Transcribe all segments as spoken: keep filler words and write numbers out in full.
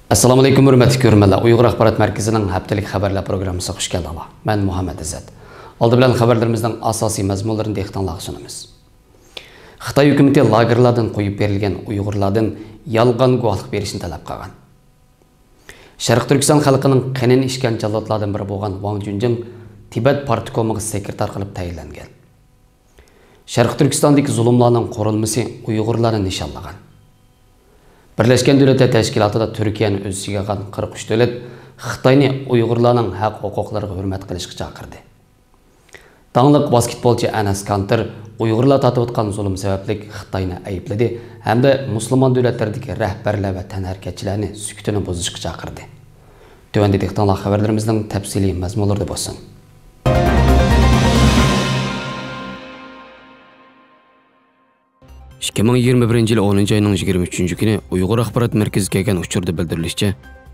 ئەسسالامۇئەلەيكۇم، ھۆرمەتلىك كۆرۈرمەنلەر. ئۇيغۇر ئاخبارات مەركىزىنىڭ ھەپتىلىك خەۋەرلەر پروگراممىسىغا خۇش كەلدىڭلار. مەن مۇھەممەت ئىززەت. ئالدى بىلەن خەۋەرلىرىمىزنىڭ ئاساسىي مەزمۇنلىرىنى دىققىتىڭلارغا سۇنىمىز. خىتاي ھۆكۈمىتى لاگېرلاردىن قويۇپ بېرىلگەن ئۇيغۇرلاردىن يالغان گۇۋاھلىق بېرىشنى تەلەپ قىلغان. شەرقىي تۈركىستان خەلقىنىڭ قېنىنى ئىچكەن جاللاتلاردىن بىرى بولغان ۋاڭ جۈنجېڭ تىبەت پارتكومىغا سېكرېتار قىلىپ تەيىنلەنگەن. شەرقىي تۈركىستاندىكى زۇلۇملارنىڭ قۇرۇلمىسى ئۇيغۇرلارنى نىشانلىغان. بىرلەشكەن دۆلەتلەر تەشكىلاتىدا تۈركىيەنى ئۆز ئىچىگە ئالغان قىرىق ئۈچ دۆلەت خىتاينى ئۇيغۇرلارنىڭ ھەق-ھوقۇقلىرىغا ھۆرمەت قىلىشقا چاقىردى. داڭلىق ۋاسكېتبولچى ئەنەس كانتېر ئۇيغۇرلار تارتىۋاتقان زۇلۇم سەۋەبلىك خىتاينى ئەيىبلىدى ھەمدە مۇسۇلمان دۆلەتلەردىكى رەھبەرلەر ۋە تەنھەرىكەتچىلەرنى سۈكۈتىنى بۇزۇشقا چاقىردى. تۆۋەندە دىققىتىڭلار خەۋەرلىرىمىزنىڭ تەپسىلىي مەزمۇنلىرىدا بولسۇن. ئىككى مىڭ يىگىرمە بىرىنچى يىل ئونىنچى ئاينىڭ يىگىرمە ئۈچىنچى كۈنى ئۇيغۇر ئاخبارات مەركىزىگە كەلگەن ئۇچۇردا بىلدۈرۈلۈشىچە،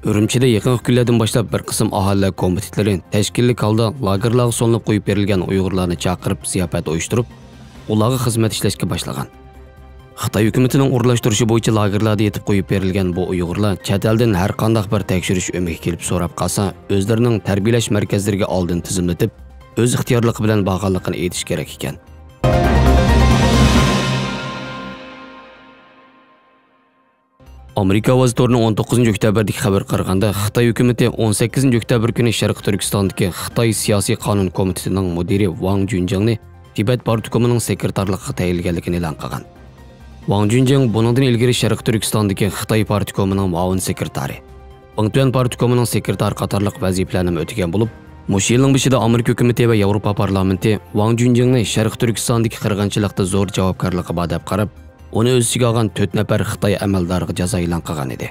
ئۈرۈمچىدە يېقىنقى كۈنلەردىن باشلاپ بىر قىسىم ئاھالىلەر كومىتېتلىرى تەشكىللىك ھالدا لاگېرلارغا سولىنىپ قويۇپ بېرىلگەن ئۇيغۇرلارنى چاقىرىپ زىياپەت ئۇيۇشتۇرۇپ، ئۇلارغا خىزمەت ئىشلەشكە باشلىغان. خىتاي ھۆكۈمىتىنىڭ ئورۇنلاشتۇرۇشى بويىچە لاگېرلاردا يېتىپ قويۇپ بېرىلگەن بۇ ئۇيغۇرلار چەت ئەلدىن ھەر قانداق بىر تەكشۈرۈش ئۆمىكى كېلىپ سوراپ قالسا، ئۆزلىرىنىڭ تەربىيەلەش مەركەزلىرىگە ئالدىن تىزىملىتىپ، ئۆز ئىختىيارلىقى بىلەن بارغانلىقىنى ئېيتىش كېرەك ئىكەن. ئامېرىكا ئاۋازى تورىنىڭ ئون توققۇزىنچى ئۆكتەبىردىكى خەۋىرىگە قارىغاندا، خىتاي ھۆكۈمىتى ئون سەككىزىنچى ئۆكتەبىر كۈنى شەرقىي تۈركىستاندىكى خىتاي سىياسىي قانۇن كومىتېتىنىڭ مۇدىرى ۋاڭ جۈنجېڭنى تىبەت پارتكومىنىڭ سېكرېتارلىقىغا تەيىنلىگەنلىكىنى ئېلان قىلغان. ۋاڭ جۈنجېڭ بۇنىڭدىن ئىلگىرى شەرقىي تۈركىستاندىكى خىتاي پارتكومىنىڭ مۇئاۋىن سېكرېتارى، بىڭتۈەن پارتكومىنىڭ سېكرېتارى قاتارلىق ۋەزىپىلەرنىمۇ ئۆتىگەن بولۇپ، مۇشۇ يىلنىڭ بېشىدا ئامېرىكا ھۆكۈمىتى ۋە ياۋروپا پارلامېنتى ۋاڭ جۈنجېڭنى شەرقىي تۈركىستاندىكى قىرغىنچىلىقتا زور جاۋابكارلىقى بار دەپ قاراپ، ئۇنى ئۆز ئىچىگە ئالغان تۆت نەپەر خىتاي ئەمەلدارىغا جازا ئېلان قىلغان ئىدى.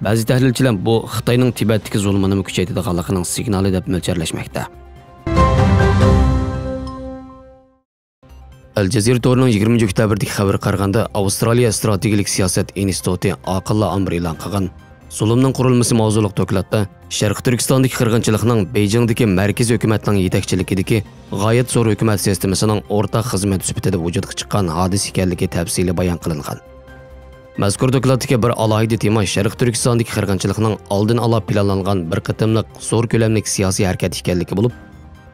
بەزى تەھلىلچىلەر بۇ خىتاينىڭ تىبەتتىكى زۇلۇمىنىمۇ كۈچەيتىدىغانلىقىنىڭ سىگنالى دەپ مۆلچەرلەشمەكتە. ئەل جەزىرە تورىنىڭ يىگىرمىنچى ئۆكتەبىردىكى خەۋىرىگە قارىغاندا، ئاۋسترالىيە ئىستراتېگىيەلىك سىياسەت ئىنستىتۇتى ئاقىللار ئامبىرى ئېلان قىلغان زۇلۇمنىڭ قۇرۇلمىسى ماۋزۇلۇق دوكلاتتا، شەرقىي تۈركىستاندىكى قىرغىنچىلىقنىڭ بېيجىڭدىكى مەركىزىي ھۆكۈمەتنىڭ يېتەكچىلىكىدىكى غايەت زور ھۆكۈمەت سىستېمىسىنىڭ ئورتاق خىزمىتى سۈپىتىدە ۋۇجۇدقا چىققان ھادىسە ئىكەنلىكى تەپسىلىي بايان قىلىنغان. مەزكۇر دوكلاتتىكى بىر ئالاھىدە تېما شەرقىي تۈركىستاندىكى قىرغىنچىلىقنىڭ ئالدىنى ئالا پىلانلانغان بىر قېتىملىق زور كۆلەملىك سىياسىي ھەرىكەت ئىكەنلىكى بولۇپ،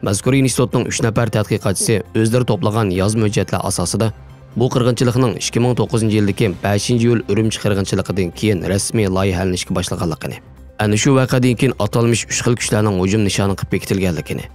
مەزكۇر ئىنستىتۇتنىڭ ئۈچ نەپەر تەتقىقاتچىسى ئۆزلىرى توپلىغان يازما ھۆججەتلەر ئاساسىدا بۇ قىرغىنچىلىقنىڭ ئىككى مىڭ توققۇزىنچى يىلدىكى بەشىنچى ئىيۇل ئۈرۈمچى قىرغىنچىلىقىدىن كېيىن رەسمىي لايىھەلىنىشكە باشلىغانلىقىنى، ئەنە شۇ ۋەقەدىن كېيىن ئاتالمىش ئۈچ خىل كۈچلەرنىڭ ھۇجۇم نىشانى قىلىپ بېكىتىلگەنلىكىنى،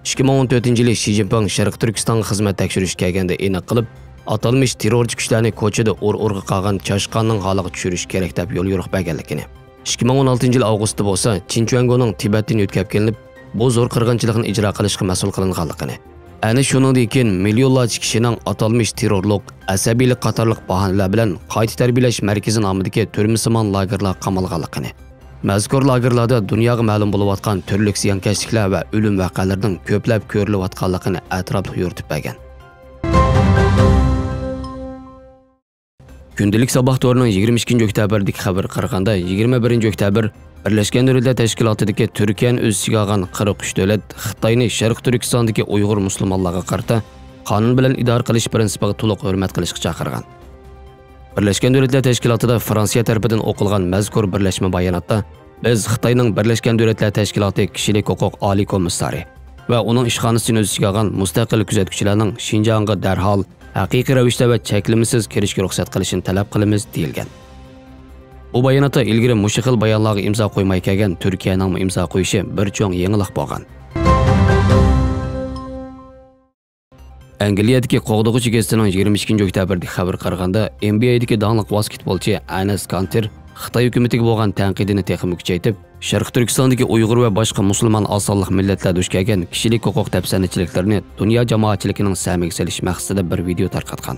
ئىككى مىڭ ئون تۆتىنچى يىلى شى جىنپىڭ شەرقىي تۈركىستانغا خىزمەت تەكشۈرۈشكە كەلگەندە ئېنىق قىلىپ، ئاتالمىش تېررورچى كۈچلەرنى كوچىدا ئۇر-ئۇرغا قالغان چاشقاننىڭ ھالىغا چۈشۈرۈش كېرەك دەپ يوليورۇق بەرگەنلىكىنى، ئىككى مىڭ ئون ئالتىنچى يىل ئاۋغۇستتا بولسا چىن چۈەنگونىڭ تىبەتتىن يۆتكەپ كېلىنىپ، بۇ زور قىرغىنچىلىقنى ئىجرا قىلىشقا مەسئۇل قىلىنغانلىقىنى، ئەنە شۇنىڭدىن كېيىن مىليونلارچە كىشىنىڭ ئاتالمىش تېررورلۇق، ئەسەبىيلىك قاتارلىق باھانىلەر بىلەن قايتا تەربىيەلەش مەركىزى نامىدىكى تۈرمىسىمان لاگېرلارغا قامالغانلىقىنى، مەزكۇر لاگېرلاردا دۇنياغا مەلۇم بولۇۋاتقان تۈرلۈك زىيانكەشلىكلەر ۋە ئۆلۈم ۋەقەلىرىنىڭ كۆپلەپ كۆرۈلۈۋاتقانلىقىنى ئەتراپلىق يورۇتۇپ بەرگەن. كۈندىلىك ساباھ تورىنىڭ يىگىرمە ئىككىنچى ئۆكتەبىردىكى خەۋىرىگە قارىغاندا، يىگىرمە بىرىنچى ئۆكتەبىر بىرلەشكەن دۆلەتلەر تەشكىلاتىدىكى تۈركىيەنى ئۆز ئىچىگە ئالغان قىرىق ئۈچ دۆلەت خىتاينى شەرقىي تۈركىستاندىكى ئۇيغۇر مۇسۇلمانلارغا قارىتا قانۇن بىلەن ئىدارە قىلىش پىرىنسىپىغا تولۇق ھۆرمەت قىلىشقا چاقىرغان. بىرلەشكەن دۆلەتلەر تەشكىلاتىدا فرانسىيە تەرىپىدىن ئوقۇلغان مەزكۇر بىرلەشمە باياناتتا، بىز خىتاينىڭ بىرلەشكەن دۆلەتلەر تەشكىلاتى كىشىلىك ھوقۇق ئالىي كومىسسارى ۋە ئۇنىڭ ئىشخانىسىنى ئۆز ئىچىگە ئالغان مۇستەقىل كۆزەتكۈچىلەرنىڭ شىنجاڭغا دەرھال، ھەقىقىي رەۋىشتە ۋە چەكلىمىسىز كىرىشكە رۇخسەت قىلىشىنى تەلەپ قىلىمىز، دېيىلگەن. بۇ باياناتتا ئىلگىرى مۇشۇ خىل بايانلارغا ئىمزا قويماي كەلگەن تۈركىيەنىڭمۇ ئىمزا قويۇشى بىر چوڭ يېڭىلىق بولغان. ئەنگلىيەدىكى قوغدىغۇچى گېزىتىنىڭ يىگىرمە ئىككىنچى ئۆكتەبىردىكى خەۋىرىگە قارىغاندا، ئېن بى ئەيدىكى داڭلىق ۋاسكېتبولچى ئەنەس كانتېر خىتاي ھۆكۈمىتىگە بولغان تەنقىدىنى تېخىمۇ كۈچەيتىپ، شەرقىي تۈركىستاندىكى ئۇيغۇر ۋە باشقا مۇسۇلمان ئاز سانلىق مىللەتلەر دۇچ كەلگەن كىشىلىك ھوقۇق دەپسەندىچىلىكلىرىنى دۇنيا جامائەتچىلىكىنىڭ سەمىگە سېلىش مەقسىتىدە بىر ۋىدېئو تارقاتقان.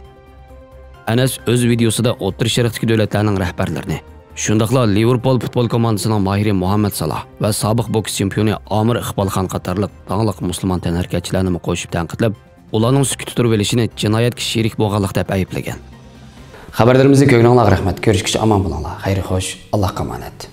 ئەنەس ئۆز ۋىدېئوسىدا ئوتتۇرا شەرقتىكى دۆلەتلەرنىڭ رەھبەرلىرىنى، شۇنداقلا لىۋېرپۇل پۇتبول كوماندىسىنىڭ ماھىرى مۇھەممەد سالاھ ۋە سابىق بوكس چېمپىيونى ئامىر ئىقبالخان قاتارلىق داڭلىق مۇسۇلمان تەنھەرىكەتچىلەرنىمۇ قوشۇپ تەنقىدلەپ، ئۇلارنىڭ سۈكۈتتە تۇرۇۋېلىشىنى جىنايەتكە شېرىك بولغانلىق دەپ ئەيىبلىگەن. خەۋەرلىرىمىزنى كۆرگىنىڭلارغا رەھمەت. كۆرۈشكىچە ئامان بولۇڭلار. خەير خوش، ئاللاھقا ئامانەت.